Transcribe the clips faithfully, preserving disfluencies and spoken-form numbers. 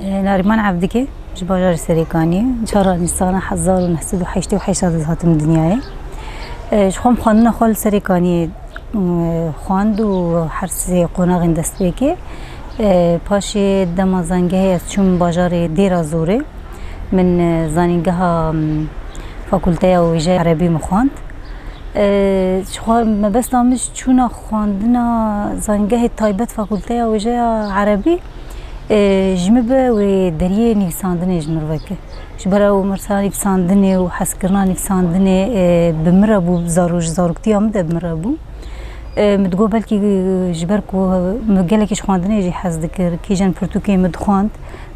Nariman Evdikê, ji bajarê Serêkaniyê. Çara Nîsana hezar û neh sed û heştê û heşt de dihatim dinyayê. E, ji xwe em xwendina xwe li Serêkaniyê, e, xwend û her sê qonaxên destpêkê. E, paşê dema zangehê ez çûm bajarê Dêra Zorê. Min, e, zanîngeha, m, fakulteya wêjeya erebî min xwend. E, ji xwe mebesta min ji çûna xwendina zanîngehê taybet fakulteya wêjeya erebî, e, ji min be wê deriyê nivîsandinê ji min re veke. Ji ber ew mesela nivîsandinê û hezkirina nivîsandinê, e, bi min re bû, zaro-, ji zaroktiya min de bi min re bû. E, min digot belkî, e, ji ber ku min gelekî ji xwendinê jî hez dikir, kîjan pirtûkê min dixwend,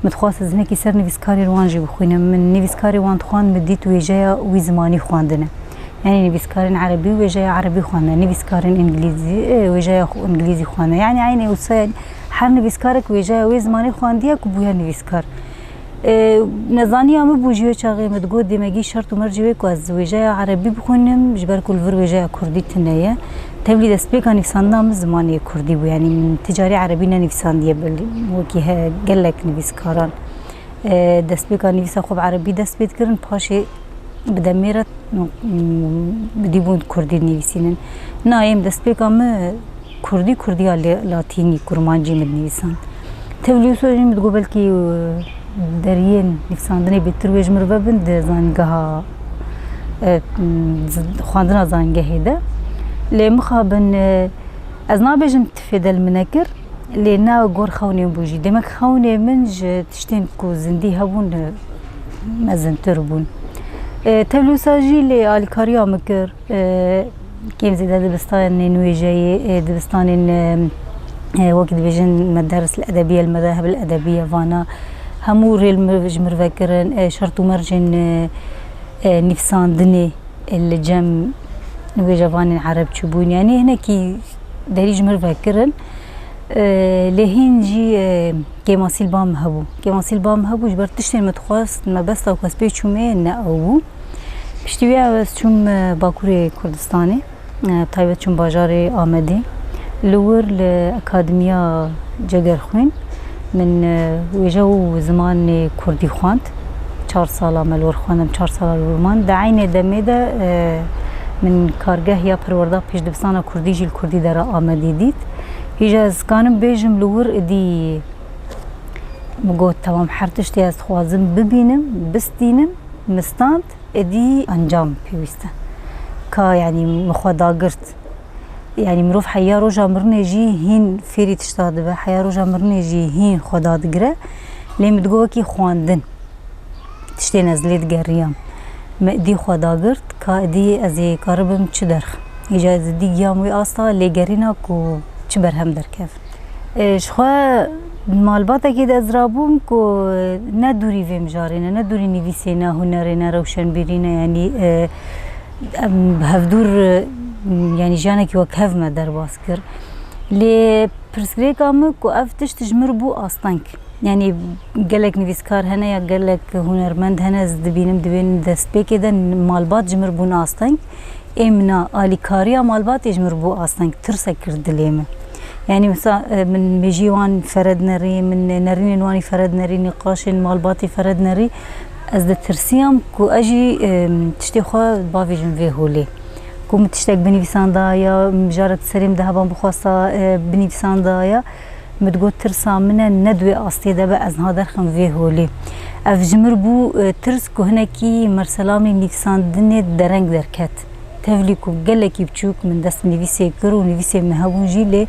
min dixwest ez hinekî ser nivîskarên wan jî bixwînim. Min nivîskarê wan dixwend, min dît wêjeya wî zimanî xwendine. Yanî nivîskarên erebî wêjeya erebî xwendine, nivîskarên îngilîzî, e, wêjeya xwe îngilîzî xwendine. Yanî eynê wisa, yanî her nivîskarek wêjeya wê zimanî xwendiye ku bûye nivîskar. E, nezaniya min bû ji wê çaxê, min digot dêmegî şert û mercê wê ku ez wêjeya erebî bixwînim, ji ber ku li vir wêjeya kurdî tune ye. Tevlî destpêka nivîsandina min zimanê kurdî bû, yanî min ti carî erebî nenivîsandiye, belê wekî he gelek nivîskaran. E, destpêka nivîsa xwe bi erebî dest pê dikirin, paşê bi demê re, mm, bi dî bûn kurdî dinivîsînin. Na, êm destpêka min kurdî, kurdiya lê-, latînî, kurmancî min dinivîsand. Tevlî wisa jî min digot belkî, e, deriyên nivîsandinê bêtir wê ji min re vebin di zanîngeha, e, z-, xwendina zanîngehê de. Lê mixabin, e, ez nabêjim ti fêde li min nekir, lê ne gor xewnê bû jî. Demek xewnê min ji tiştên ku zindî hebûn, e, mezintir bûn. E, tevlî wisa jî lê alîkariya min kir. E, kêm zêde dibistanên wêjeyê, e, dibistanên, e, e, wekî dibêjin medaris el edebiye, el medahib el edebiye vana. Hemû rê li mir, ji mir vekirin, e, şert û mercên, e, e, nivîsandinê, e, li cem wêjevanên ereb çûbûn. Yanî hinekî derî ji mir vekirin. E, lê hîn jî, e, kêmasî li ba min hebû. Kêmasî li ba min hebû, ji ber tiştên min dixwest, mebesta ku ez pê çûmê ne ew bû. Piştî wî ew ez çûm, e, Bakurê Kurdistanê, e, taybet çûm bajarê Amedê. Li wir li Akademiya Cegerxwîn min, e, wêje û zimanê kurdî xwend. Çar sala me li wir xwendim, çar sala li wir man. Di eynê demê de, e, min kargeh ya perwerda pêşdibistana kurdî jî li kurdî dera Amedê dît. Hîja ez kanim bêjim li wir idî min got, temam, her tiştê ez dixwazim bibînim, bistînim, min stand, êdî encam pêwîst e. Ka, yanî, min xwe dagirt. Yanî, mirov heya roja mirinê jî hîn fêrî tişta dibe, heya roja mirinê jî hîn xwe dadigire. Lê min digot, wekî xwendin, tiştên ez lê digeriyam. Min êdî xwe dagirt, ka êdî ez ê karibim çi derxim. Îca ez êdî giyam wê asta lêgerîna ku çi berhem derkevin. E, ji xwe malbatekê de ez rabûm ku ne dûrî vê mijarê ne, ne dûrî nivîsê ne, hunerê ne, rewşenbîrî ne, yanî, e, em bi hevdûr, e, yanî jiyanekî wek hev me derbas kir. Lê pirsgirêka min ku ev tişt ji min re bû asteng. Yanî gelek nivîskar hene ya gelek hunermend hene, ez dibînim di vê destpêkê de malbat ji min re bûn asteng. Ê min a alîkariya malbatê ji min re bû asteng, tirsek kir dilê min. Yanî mesela, e, min mêjî wan ferednerî, min nerînên wanî ferednerî, nîqaşên malbatê ferednerî, ez ditirsiyam ku ez jî, e, tiştê xwe bavêjim vê holê. Ku min tiştek binivîsandaya, mijarek serê min de heban bixwesta, e, binivîsandaya, min digot, tirsa min e, ne di wê astê de be, ez niha derxim vê holê. Ev ji min bû, e, tirs ku hinekî merselamê nivîsandinê dereng derket. Tevlî ku gelekî biçûk min dest bi nivîsê kir û nivîsê min hebûn jî, lê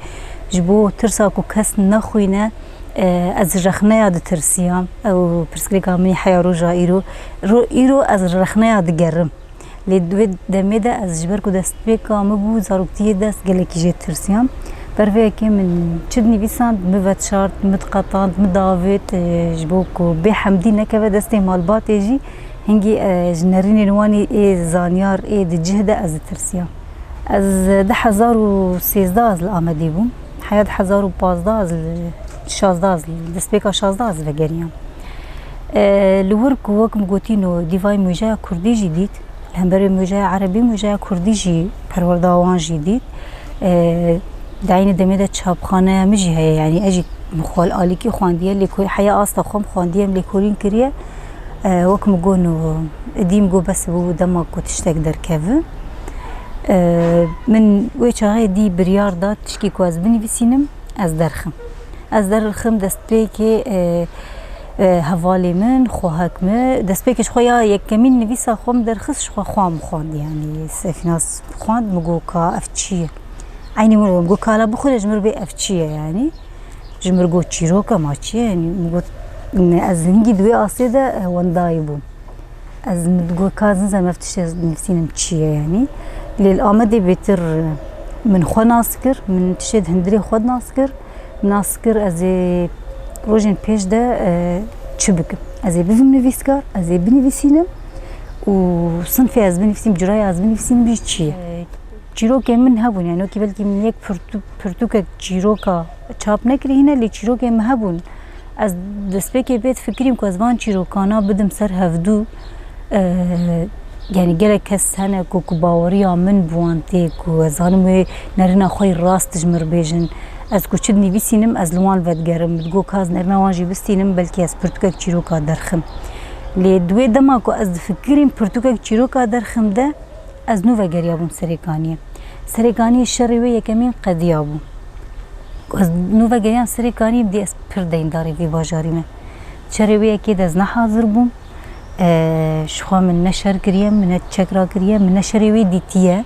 ji bo tirsa ku kes nexwîne, e, ez rexneya ditirsiyam. Ew pirsgirêka min heya roja îro. Ro-, îro ez rexneya digerim. Lê di wê demê de ez ji ber ku destpêka min bû, zaroktiyê de ez gelekî jê tirsiyam. Ber vê yekê min çi dinivîsand, min veşart, min diqetand, min diavêt, e, ji bo ku bê hemdî nekeve destê malbatê jî, hingî, e, ji nerînên wanî ê zanyar ê di cih de ez ditirsiyam. Ez du hezar û sêzdeh ez li Amedê bûm. Heya du hezar û pazdeh ez li, şazdeh ez li, destpêka şazdeh ez vegeriyam. E, li wir ku wek min gotîno dîvayî wêjeya kurdî jî dît, li hemberî wêjeya erebî wêjeya kurdî jî perwerda wan jî dît. E, Di eynî demê de çapxaneya min jî heye, yanî ez jî min xwe li alîkî xwendiye, lêkolîn heya asta xwe min xwendiye, min lêkolîn kiriye. E, wek min got, û dî min got bes bû dema ku tiştek derkeve. E, min wê çaxê dî biryar da tişkî ku ez binivîsînim, ez derxim. Ez derxim destpêkê, e, e, hevalê min, xwehek min, destpêkê ji xwe ya yekemîn nivîsa xwe min derxist, ji xwe xwe min xwend, yanî Sefîna xwend, min got ka ev çi ye? Eynî min got, kala bixwîne ji min bê ev çi ye yanî? Ji min got çîrok e, ma çi ye yanî? Min got, ne, ez hingî di wê astê de, e, wendayî bûm. Ez min got, ka ez nizanim ev tiştê ez nivîsînim çi ye yanî? Lê li Amedê bêtir, e, min xwe nas kir, min tiştê di hundirê xwe nas kir. Min nas kir ez ê rojên pêş de, e, çi bikim? Ez ê bibim nivîskar, ez ê binivîsînim û sinfê ez binivîsînim, curaya ez binivîsînim jî çi ye? E, Çîrokên min hebûn, yani wekî belkî min yek pirtû-, pirtûkek çîroka çap nekirîne, lê çîrokên min hebûn. Ez destpêkê bê difikirîm ku ez van çîrokana bidim ser hevdû, e, yani gelek kes hene ku, ku baweriya min bi wan tê, ku ez zanim wê nerina xwe yî rast ji min re bêjin. Ez ku çi dinivîsînim, ez li wan vedigerim. Min digot ka ez nerina wan jî bistînim, belkî ez pirtûkek çîroka derxim. Lê di wê dema ku ez difikirîm pirtûkek çîroka derxim de, ez nû vegeriyabûm Serêkaniyê. Serêkaniyê şerê wê yekemîn qediyabû. Ez nû vegeriyam Serêkaniyê, dî ez pir deyndarê vî bajarî me. Şerê wê yekê de ez ne hazir bûm. E, ji xwe min ne şer kiriye, min ne çek rakiriye, min ne şerê wê dîtiye.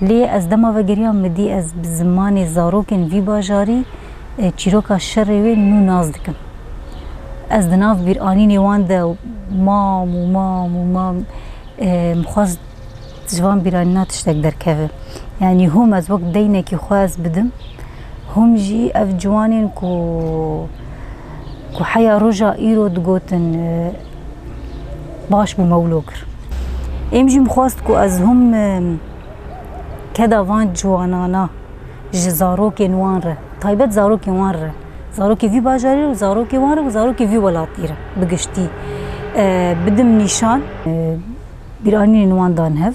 Lê ez dema vegeriyam, min dî ez bi zimanê zarokên vî bajarî, e, çîroka şerê wê nû nas dikim. Ez di nav bîranînê wan de mam û mam û mam, e, min xwest ji van bîranîna tiştek derkeve. Yanî hûm ez wek deynekî xwe ez bidim. Hûm jî ev ciwanên ku, ku heya roja îro digotin, e, baş bû me wilo kir. Êm jî min xwest ku ez hûm, e, keda van ciwanana ji zarokên wan re, taybet zarokên wan re, zarokê vî bajarî re û zarokê wan re û zarokê vî welatî re bi giştî, e, bidim nîşan. E, Bîranînên wan dan hev,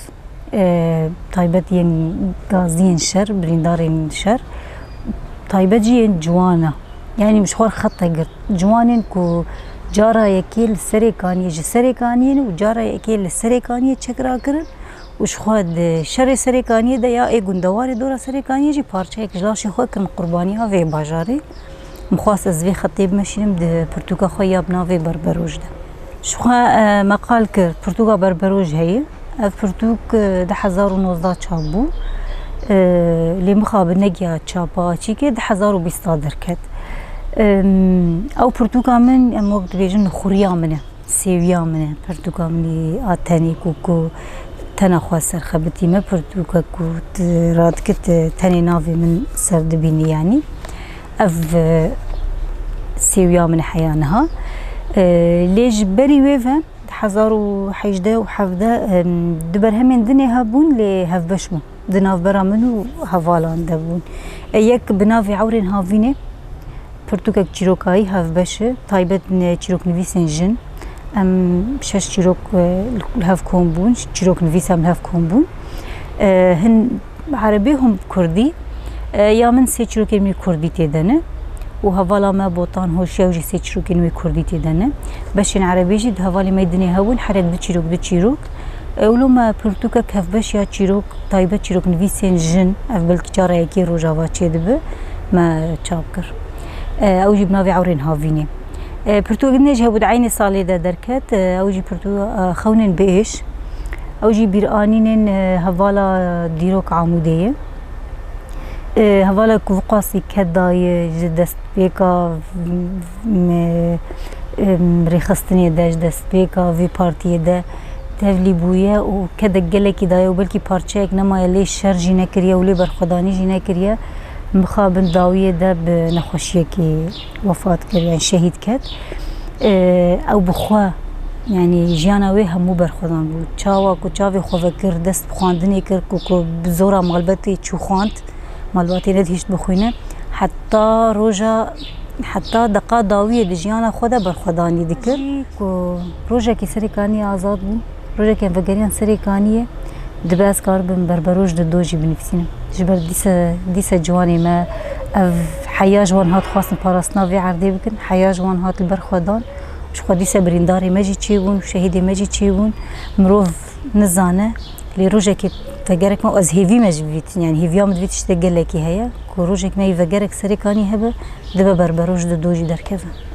e, taybet yên gaziyên şer, birîndarên şer, taybet jî yên ciwana. Yanî min ji xwe re xete girt. Ciwanên ku cara yekê li Serêkaniyê, ji Serêkaniyê ne û cara yekê li Serêkaniyê çek rakirin û ji xwe di şerê Serêkaniyê de ya ê gundewarê dora Serêkaniyê jî parçeyek ji laşê xwe kirin qurbaniya vê bajarê. Min xwest ez vê xetê bimeşînim di pirtûka xwe ya bi navê Berberoj de. Ji xwe, e, me qal kir, pirtûka Berberoj heye. Ev pirtûk, e, du hezar û nozdeh çap bû. E, lê mixabin negiha çapa açîkê, du hezar û bîst derket. Em, ew pirtûka min, em wek dibêjin, xuriya min e, sêwiya min e. Pirtûka min a tenê ku, ku tena xwe serxebitî me, pirtûka ku tu radikit, tenê navê min ser dibînî yanî. Ev, e, sêwiya min heya niha. E, lê ji berî wê ve di hezar û hejdeh û hevdeh, em, du berhemên din ê hebûn, lê hevbeş bûn. Di navbera min û hevalan de bûn. E, yek bi navê Ewrên Havînê, pirtûkek çîrokayî hevbeş e, taybet ne çîroknivîsên jin. Em şeş çîrok, e, li hev kom bûn, çîroknivîs em li hev kom bûn. E, hin erebî, hûn bi kurdî. E, ya min sê çîrokên wî kurdî tê de ne û hevala me Botan Hoşya jî sê çîrokên wî kurdî tê de ne. Beşên erebî jî di hevalê me dinê hebûn, herek du çîrok, du çîrok. E, wilo me pirtûkek hevbeş ya çîrok, taybet çîroknivîsên jin, ev belkî cara yekê Rojava çêdibe, me çap kir. E, ew jî bi navê Ewrên Havînê. E, pirtûkek din jî hebû di eynê salê de derket, e, ew jî pirtû, e, Xewnên bi êş. Ew jî bîranînên, e, hevala dîrok Amûdê ye. E, hevala ku viqasî keda ye ji destpêka, m-, em, rêxistinê de, ji destpêka vê partiyê de tevlî bûye û kedek gelekî daye û belkî parçeyek nemaye lê şer jî nekiriye û lê berxwedanî jî nekiriye. Mixabin dawiyê de bi nexweşiyekî wefat kir, yani şehîd ket. E, ew bi xwe, yani jiyana wê hemû berxwedan bû. Çawa ku çavê xwe vekir, dest bi xwendinê kir, ku, ku bi zora malbetê çû xwend, malbatê nedihişt bixwîne. Heta roja, heta deqa dawiyê di jiyana xwe de berxwedanî dikir. Ku rojekê Serêkaniyê azad bû, rojekê em vegeriyan Serêkaniyê, Dibe ez karibim berberoj di do jî binivîsînim. Ji ber dîse, dîse ciwanê me ev heya ji wan hat xwestin parastina vê erdê bikin, heya ji wan hat li ber xwe dan. Ji xwe dîse birîndarê me jî çêbûn, şehîdê me jî çêbûn. Mirov nizane, lê rojekê vegerek me, ez hêvî me ji vî, yani hêviya min di vî tiştê gelekî heye, ku rojek me yî vegerek serê kanî hebe, dibe berberoj di do jî derkeve.